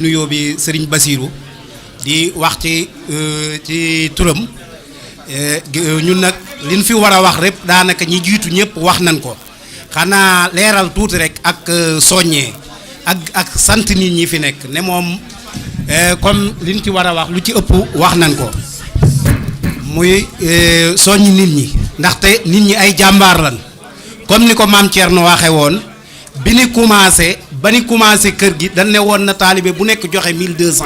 nuyoo bi Serigne Bassirou di wax ci turam ñun nag liñ fi war a wax rek daanaka ñi jiitu ñëpp wax nañ ko xanaa leeral tuuti rek ak soññee ak sant nit ñi fi nekk ne moom comme liñ ci war a wax lu ci ëpp wax nañ ko muy soññ nit ñi ndaxte nit ñi ay jàmbaar lan comme ni ko maam Thierno waxe woon bi ni commencé kër gi dañ ne woon na taalibe bu nekk joxe 1200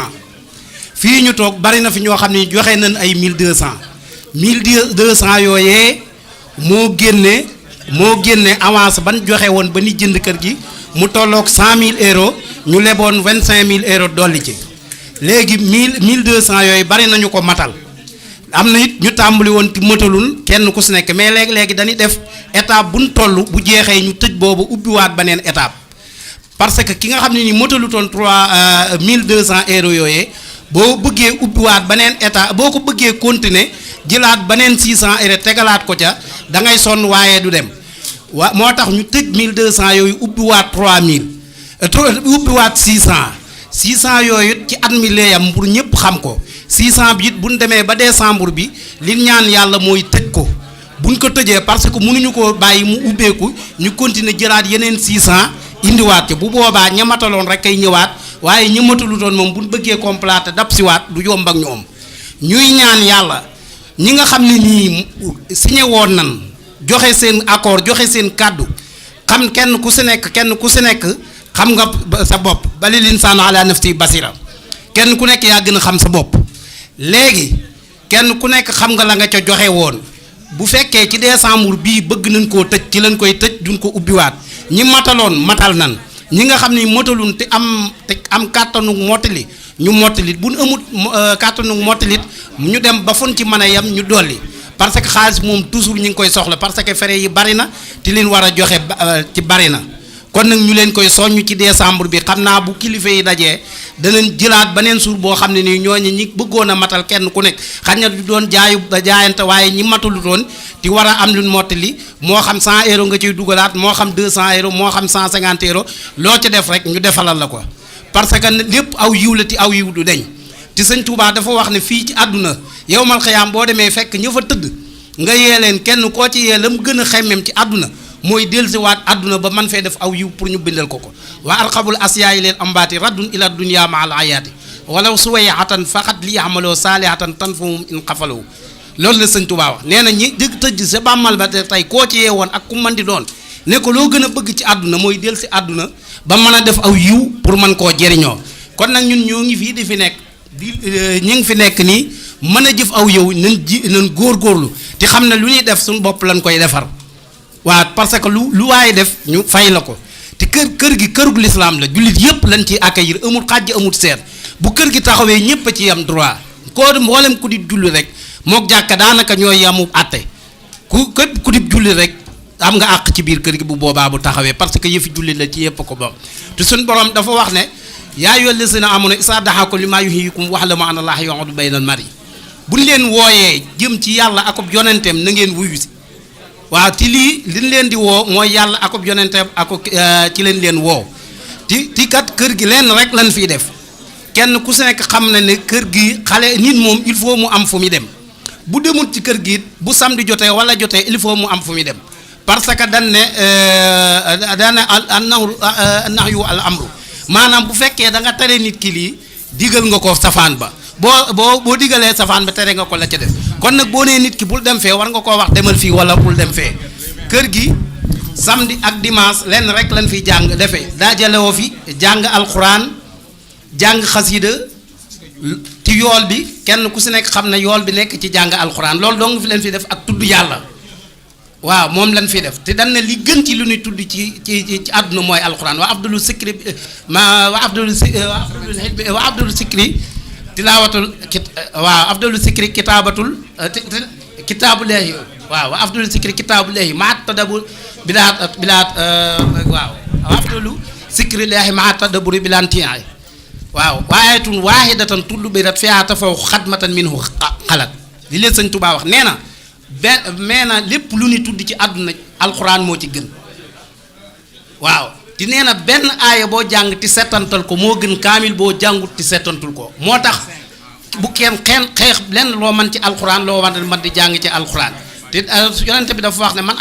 fii ñu toog bari na fi ñoo xam ne joxe nañ ay 1200 yooyee moo génne avance ban joxe woon ba ni jënd kër gi mu tolloog 100 000 euros ñu leboon 25 000 euros dolli ci léegi 1200 yooyu bari nañu ko matal am na it ñu tàmbali woon ti matalul kenn ku si nekk mais léegi dañuy def étape buñ toll bu jeexee ñu tëj boobu ubbiwaat beneen étape parce que ki nga xam ne ni motalutoon 1200 euros yooyee boo bëggee ubbiwaat beneen état boo ko bëggee continuer jëlaat beneen 600 euros tegalaat ko ca da ngay sonn waaye du dem moo tax ñu tëj 1200 yooyu ubbiwaat 3000 ubbiwaat 600 yooyu ci at mi leeyam pour ñëpp xam ko 600 bi it bu ñu demee ba décembre bi li ñaan yàlla mooy tëj ko buñ ko tëjee parce que mënuñu ko bàyyi mu ubbeeku ñu continuer jëlaat yeneen 600 indiwaat ci bu boobaa ñamataloon rek kay ñëwaat waaye ñamatalutoon moom buñ bëggee compléter dab siwaat du yomb ak ñoom ñuy ñaan yàlla ñi nga xam ne nii signé woon nan joxe seen accord joxe seen kàddu xam kenn ku si nekk xam nga sa bopp balil insaanu ala nafsi basira kenn ku nekk yaa gën a xam sa bopp léegi kenn ku nekk xam nga la nga ca joxe woon bu fekkee ci décembre bii bëgg nañ koo tëj ci lañ koy tëj duñ ko ubbiwaat ñi mataloon matal nan ñi nga xam ni motalun te am kàttanu mottali ñu mottalit bu ñu amut kàttanu mottalit ñu dem ba fon ci mën a yem ñu dolli parce que xaalis moom toujours ñu ngi koy soxla parce que frais yi bari na te leen war a joxe ci bari na kon nag ñu leen koy soññ ci décembre bi xam naa bu kilifa yi dajee danañ jëlaat beneen suur boo xam ne nii ñooñu ñi bëggoon a matal kenn ku nekk xañ na du doon jaayante waaye ñi matalu doon ti war a am lu mottali moo xam 100 euros nga ciy dugalaat moo xam 200 euros moo xam 150 euros loo ca def rek ñu defalal la ko parce que lépp aw yiw la ti aw yiw du deñ te sëñ Touba dafa wax ne fii ci àdduna yowmal xiyaam boo demee fekk ña fa tëdd nga yee leen kenn koo ci yee la mu gën a xemmem ci àdduna mooy dellusiwaat àdduna ba man fee def aw yiw pour ñu bindal ko wa arqabul asiyaayi leen ambaati raddun ila dunya ma al ayaati walaw suwayatan faqat li yaxmaloo saalihatan tanfahum in xafalawu loolu la sëñ Tuubaa wax nee na ñi dëgg tëj sa bàmmal ba tey koo ci yee woon ak ku mën di doon ne ko loo gën a bëgg ci àdduna mooy dellu si àdduna ba mën a def aw yiw pour mën koo jëriñoo kon nag ñun ñoo ngi fii di fi nekk ñu ngi fi nekk nii mën a jëf aw yiw nañ góorgóorlu te xam ne lu ñuy def suñu bopp lañ koy defar waaw parce que lu waaye def ñu fay la ko te kër gi kërug lislaam la jullit yëpp lañ ciy accueillir amul xàjj amul seet bu kër gi taxawee ñëpp a ci yam droit koo mboolem ku di julli rek mook jàkka daanaka ñooy yamu àtte ku di julli rek am nga àq ci biir kër gi bu boobaa bu taxawee parce que yëfi julli la ci yëpp ko ba te suñ borom dafa wax ne yaa ayyuhal lazina amanu izaa da'aakum limaa yuhyiikum wa'lamu anna Allaaha yahuulu baynal mar'i buñ leen wooyee jëm ci yàlla akub yonenteem na ngeen wuyu si waaw ci lii liñ leen di woo mooy yàlla akub yonenteem ak ci leen woo ti kat kër gi leen rek lañ fiy def kenn ku si nekk xam na ne kër gi xale nit moom il faut mu am fu muy dem bu demul ci kër gi bu samedi jotee wala jotee il faut mu am fu muy dem parce que dañ ne nahyu al amru maanaam bu fekkee da nga tere nit ki lii digal nga ko safaan ba boo digalee safaan ba tere nga ko la ca def kon nag boo nee nit ki bul dem fee war nga koo wax demal fii wala bul dem fee kër gi samedi ak dimanche lenn rek lañ fiy jàng defee dajalewoo fi jàng alxuraan jàng xasida ci yool bi kenn ku si nekk xam ne yool bi nekk ci jàng alxuraan loolu dong fi leen fi def ak tudd yàlla waaw moom lañ fi def te dañ ne li gën ci lu ñuy tudd ci àdduna mooy alxuraan wa afdalu sikri wa afdalu sikri tilaawatul waaw afdalu sikri kitaabatul kitaabullahi waaw wa afdalu sikri kitaabullahi maa tadabbur bilaat waaw wa afdalu sikri llahi maa tadabbur bilantiyaay waaw waayatun waahidatan tullu bi rat fiyaa tafaw xadmatan minhu xalat li leen sëñ Tuubaa wax nee na nee na lépp lu ñu tudd ci àdduna alxuraan moo ci gën waaw ti nee na benn aaya boo jàng ti settantal ko moo gën kaamil boo jàngut ti settantul ko moo tax bu kenn xeex lenn loo mën ci alxuraan loo mën di jàng ci alxuraan te yonente bi dafa wax ne man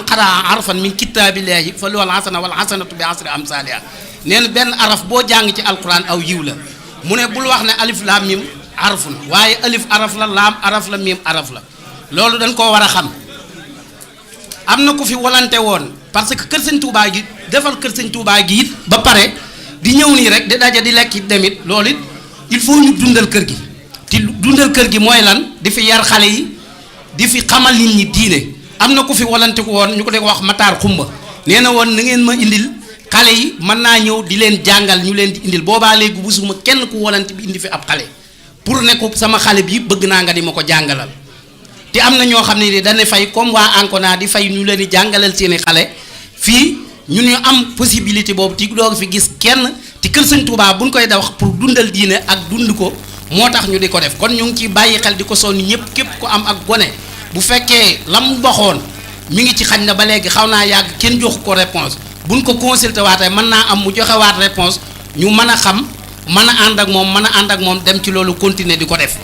xaraa arfan min kitaabillahi fa lool hasana wal hasanatu bi asri amsaaliha nee na benn araf boo jàng ci alxuraan aw yiw la mu ne bul wax ne alif laam mim arafun waaye alif araf la laam araf la mim araf la loolu dañ koo war a xam. am na ku fi volonté woon parce que kër sëñ Touba gi defal kër sëñ Touba gi it ba pare di ñëw nii rek di daje di lekk it demit loolu it il faut ñu dundal kër gi te dundal kër gi mooy lan di fi yar xale yi di fi xamal nit ñi diine am na ku fi volonté ko woon ñu ko dee wax Matar Xumba nee na woon na ngeen ma indil xale yi mën naa ñëw di leen jàngal ñu leen di indil boobaa léegi bu suma kenn ku volonté bi indi fi ab xale pour ne ko sama xale bi bëgg naa nga di ma ko jàngalal. te am na ñoo xam ne ni dañuy fay comme waa Ancona di fay ñu leen di jàngalal seeni xale fii ñun ñu am possibilité boobu ti doog fi gis kenn ti kër sëñ Touba buñ koy da wax pour dundal diine ak dund ko moo tax ñu di ko def kon ñu ngi ciy bàyyi xel di ko sonn ñëpp képp ko am ak gone bu fekkee lam waxoon mi ngi ci xañ na ba léegi xaw naa yàgg kenn jox ko réponse buñ ko consulté waatee mën naa am mu joxewaat réponse ñu mën a xam mën a ànd ak moom dem ci loolu continuer di ko def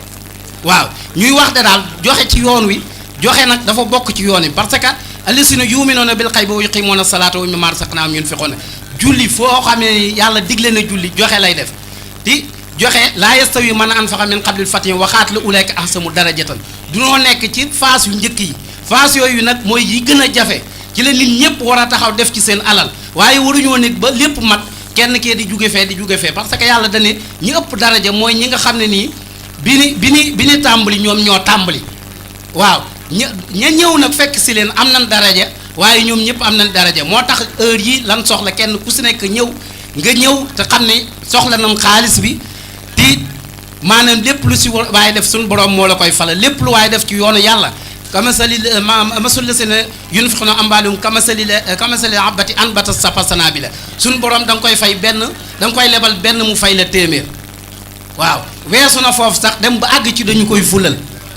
waaw ñuy wax de daal joxe ci yoon wi joxe nag dafa bokk ci yoon wi parce que allasina yu'minuuna bil ghaybi wa yuqiimuuna salaata wa mimmaa razaqnaahum yunfiquun julli foo xam ne yàlla digle na julli joxe lay def di joxe laa yastawi man anfaqa min qablil fathi wa qaatala ulaa'ika ahsanu darajatan dunoo nekk ci phase yu njëkk yi phase yooyu nag mooy yi gën a jafe ci la nit ñëpp war a taxaw def ci seen alal waaye waruñoo nekk ba lépp mat kenn kee di juge fee parce que yàlla dane ñi ëpp daraja mooy ñi nga xam ne nii bi ni tàmbali ñoom ñoo tàmbali waaw ña ñëw nag fekk si leen am nañ daraja waaye ñoom ñëpp am nañ daraja moo tax heure yi lan soxla kenn ku si nekk ñëw nga ñëw te xam ne soxla nam xaalis bi te maanaam lépp lu si waaye def suñu borom moo la koy fala lépp lu waaye def ci yoonu yàlla kamasali masul la si ne yunfiquna amwaalahum kamasali abati anbata sab'a sanaabila suñu borom da nga koy fay benn da nga koy lebal benn mu fay la téeméer waaw weesu na foofu sax dem ba àgg ci dañu koy fulal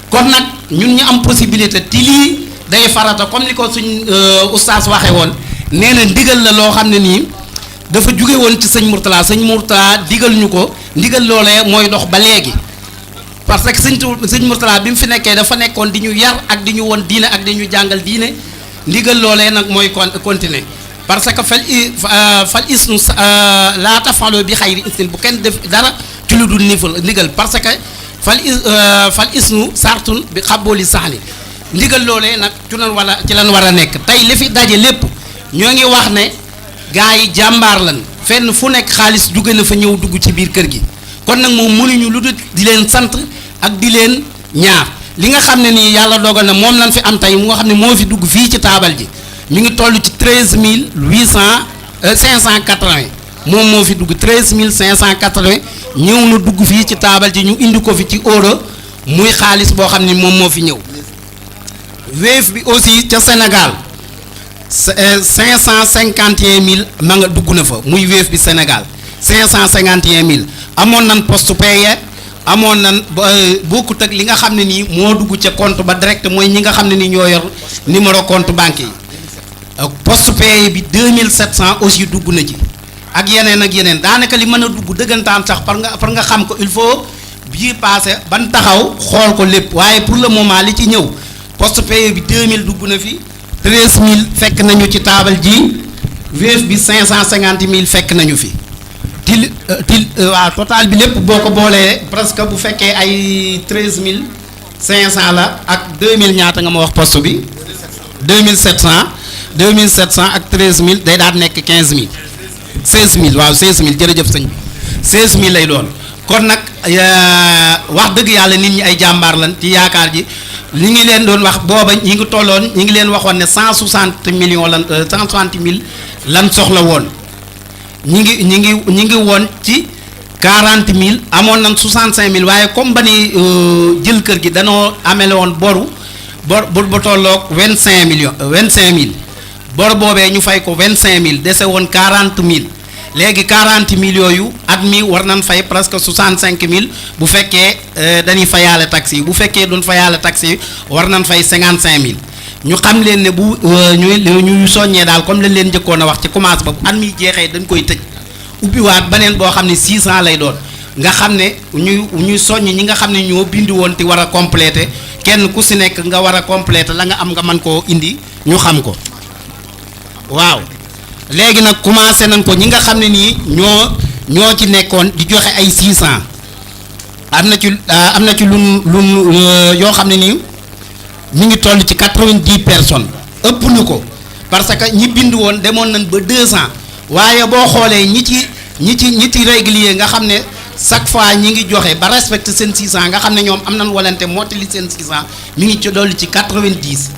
kon nag ñun ñu am possibilité ti lii day farata comme ni ko suñ oustaz waxee woon nee na ndigal la loo xam ne nii dafa jóge woon ci sëñ Mourtala digal ñu ko ndigal loolee mooy dox ba léegi parce que sëñ Mourtala bi mu fi nekkee dafa nekkoon di ñu yar ak di ñu won diine ak di ñu jàngal diine ndigal loolee nag mooy continuer parce que fal isnu laa tafaloo bi xayri isnin bu kenn def dara ci lu dul ndigal parce que fal isnu sartun bi xabooli saxli ndigal loolee nag ci lan war a nekk tey li fi daje lépp ñoo ngi wax ne gars yi jàmbaar lan fenn fu nekk xaalis jóge na fa ñëw dugg ci biir kër gi kon nag moom mënuñu lu dul di leen sant ak di leen ñaar li nga xam ne nii yàlla dogal na moom lañ fi am tey mu nga xam ne moo fi dugg fii ci taabal ji mi ngi toll ci 580 moom moo fi dugg 580 ñëw na dugg fii ci taabal ji ñu indi ko fi ci euro muy xaalis boo xam ne moom moo fi ñëw Wave bi aussi ca Sénégal 551 000 ma nga dugg na fa muy Wave bi Sénégal 551 000 amoon nan poste payé amoon nan bokkut ak li nga xam ne nii moo dugg ca compte ba direct mooy ñi nga xam ne ni ñoo yor numéro compte banque yi poste payé bi 2700 aussi dugg na ci ak yeneen daanaka li mën a dugg dëggantaan sax par nga xam ko il faut bii passé ban taxaw xool ko lépp waaye pour le moment li ci ñëw poste payé bi 2000 dugg na fi 13000 fekk nañu ci taabal ji Wave bi 550 000 fekk nañu fi waaw total bi lépp boo ko boolee presque bu fekkee ay 13500 la ak 2000 ñaata nga ma wax poste bi 2700 ak 13000 day daal nekk 15000 16000 waaw 16000 jërëjëf sëñ bi 16000 lay doon kon nag wax dëgg yàlla nit ñi ay jàmbaar lan ci yaakaar ji li ngi leen doon wax booba ñi ngi tolloon ñi ngi leen waxoon ne 160 millions lan 160 000 lan soxla woon ñi ngi woon ci 40 000 amoon nañ 65 000 waaye comme ba ni jël kër gi danoo amele woon bor ba tolloog 25 000 bor boobee ñu fay ko 25 000 dese woon 40 000 léegi 40 000 yooyu at mi war nañ fay presque 65 000 bu fekkee dañuy fayaale taxi yi bu fekkee duñ fayaale taxi yi war nañ fay 55 000 ñu xam leen ne bu ñu soññee daal comme lañ leen njëkkoon a wax ci commence ba bu at mi jeexee dañ koy tëj ubbiwaat beneen boo xam ne 600 lay doon nga xam ne ñuy soññ ñi nga xam ne ñoo bindi woon te war a complété kenn ku si nekk nga war a complété la nga am nga mën koo indi ñu xam ko waaw léegi nag commencé nañ ko ñi nga xam ne nii ñoo ci nekkoon di joxe ay 600 am na ci lu yoo xam ne nii mi ngi toll ci 90 personnes ëpp nu ko parce que ñi bind woon demoon nañ ba 200 waaye boo xoolee ñi ci régulier nga xam ne chaque fois ñi ngi joxe ba respecté seen 600 nga xam ne ñoom am nañ volonté mottali seen 600 mi ngi ci dolli ci 90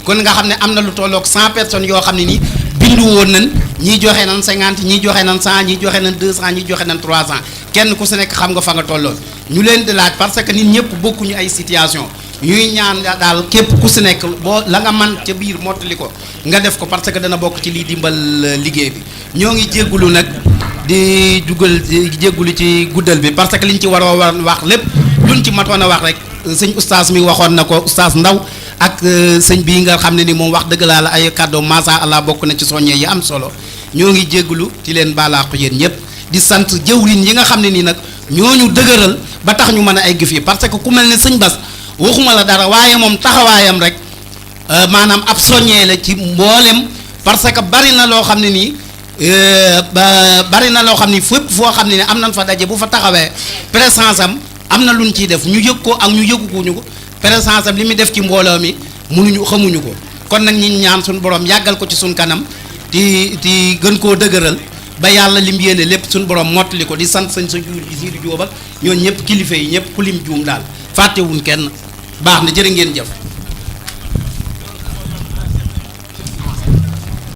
kon nga xam ne am na lu tolloog 100 personnes yoo xam ne nii bindu woon nañ ñii joxe nañ 50 ñii joxe nañ 100 ñii joxe nañ 200 ñii joxe nañ 300 kenn ku si nekk xam nga fa nga tolloon ñu leen di laaj parce que nit ñëpp bokkuñu ay situation ñuy ñaan daal képp ku si nekk boo la nga man ca biir mottali ko nga def ko parce que dana bokk ci liy dimbal liggéey bi ñoo ngi jéggulu nag di jéggulu ci guddal bi parce que liñ ci war a wax lépp luñ ci matoon a wax rek sëñ oustaz mi waxoon na ko oustaz Ndaw ak sëñ bii nga xam ne ni moom wax dëgg laa la ay kàddoo masha Allah bokk na ci soññee yi am solo ñoo ngi jéggulu ci leen baalaaku yéen ñëpp di sant jëwriñ yi nga xam ne nii nag ñooñu dëgëral ba tax ñu mën a egg fii parce que ku mel ne sëñ Bas waxuma la dara waaye moom taxawaayam rek maanaam ab soññee la ci mboolem parce que bari na loo xam ne nii bari na loo xam ni fépp foo xam ne ni am nañ fa daje bu fa taxawee présence am na luñ ciy def ñu yëg ko ak ñu yëguñu ko présence am li muy def ci mbooloo mi xamuñu ko kon nag ñi ñaan suñu borom yàggal ko ci suñ kanam di gën koo dëgëral ba yàlla lim yéene lépp suñu borom mottali ko di sant sañ sa jur gi Siidi Jóob ak ñooñu ñëpp kilifa yi ñëpp ku lim juum daal fàttewuñ kenn baax na jërë ngeen jëf